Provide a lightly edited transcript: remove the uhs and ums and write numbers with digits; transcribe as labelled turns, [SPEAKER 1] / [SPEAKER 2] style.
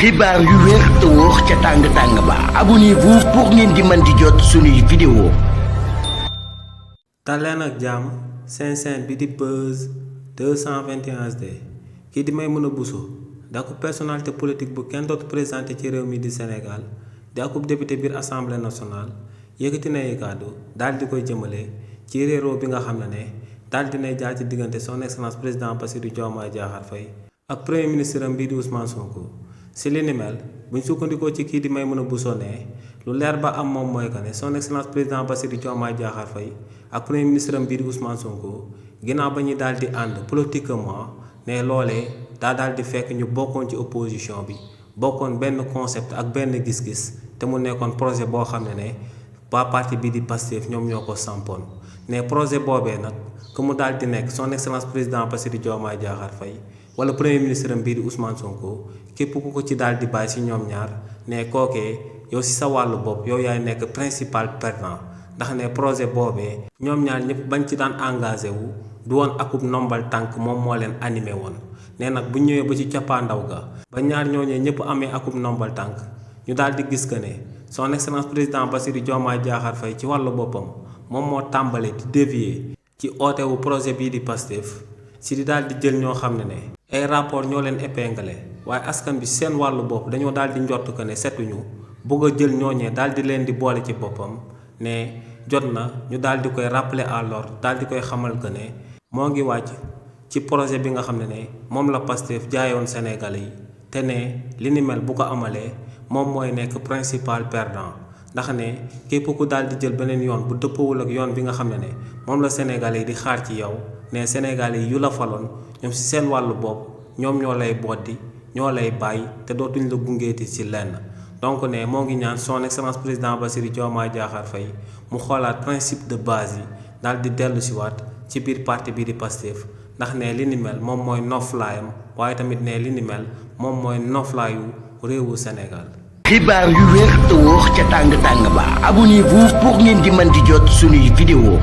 [SPEAKER 1] xibaar yu wér te wóor ca tàng ba abonnez-vous pour ngeen di mën di jot suñuy vidéo.
[SPEAKER 2] daleen ak jàmm seen bi di Buzz 221 HD kii di Maimouna Bousso di akub personnalité politique bu kenn dootu présenté ci réew mi di Sénégal di akub député biir assemblée nationale yëkkati na kàddu daal di koy jëmale ci réeroo bi nga xam ne daal dinay jaar ci diggante son excellence président Bassirou Diomaye Diakhar Faye ak premier ministre am bii di Ousmane Sonko. si li ni mel buñ sukkandikoo ci kii di Maimouna Bousso ne lu leer ba am moom mooy que ne son excellence président Bassirou Diomaye Diakhar Faye ak premier ministre am bii di Ousmane Sonko ginnaaw ba ñuy daal di ànd politiquement ne loolee daal di fekk ñu bokkoon ci opposition bi bokkoon benn concept ak benn gis-gis te mu nekkoon projet boo xam ne waa parti bii di Pastef ñoom ñoo ko sampoon ne projet boobee nag que mu daal di nekk son excellence président Bassirou Diomaye Diakhar Faye wala premier ministre am bii di Ousmane Sonko képp ku ko ci daal di bàyyi si ñoom ñaar ne kookee yow si sa wàllu bopp yow yaay nekk principal perdant ndax ne projet boobee ñoom ñaar ñëpp bañ ci daan engagé wu du woon akub nombal tànk moom moo leen animé woon ne nag bu ñëwee ba ci cappaandaw ga ba ñaar ñooñee ñëpp amee akub nombal tànk ñu daal di gis que ne son excellence président Bassirou Diomaye Diakhar Faye ci wàllu boppam moom moo tàmbale di dévier ci oote wu projet bii di Pastef si di daal di jël ñoo xam ne ay rapport ñoo leen épinglé waaye askan bi seen wàllu bopp dañoo daal di njort que ne setuñu bëgg a jël ñooñee daal di leen di boole ci boppam ne jot na ñu daal di koy rappeler à l'ordre daal di koy xamal que ne moo ngi wàcc ci projet bi nga xam ne moom la Pastef jaayoon Sénégalais yi te ne li ni mel bu ko amalee moom mooy nekk principal perdant ndax ne képp ku daal di jël beneen yoon bu dëppawul ak yoon bi nga xam ne moom la Sénégalais yi di xaar ci yow ne Sénégalais yi yu la faloon ñoom si seen wàllu bopp ñoom ñoo lay boddi ñoo lay bàyyi te dootuñ la gungeeti ci lenn donc ne moo ngi ñaan son excellence président Bassirou Diomaye Diakhar Faye mu xoolaat principe de base yi daal di dellu si waat ci biir parti bii di Pastef ndax ne li ni mel moom mooy noflaayam waaye tamit ne li ni mel moom mooy noflaayu réewu Sénégal.
[SPEAKER 1] xibaar yu wér te wóor ca tàng ba abonnez-vous pour ngeen di mën di jot suñuy vidéo.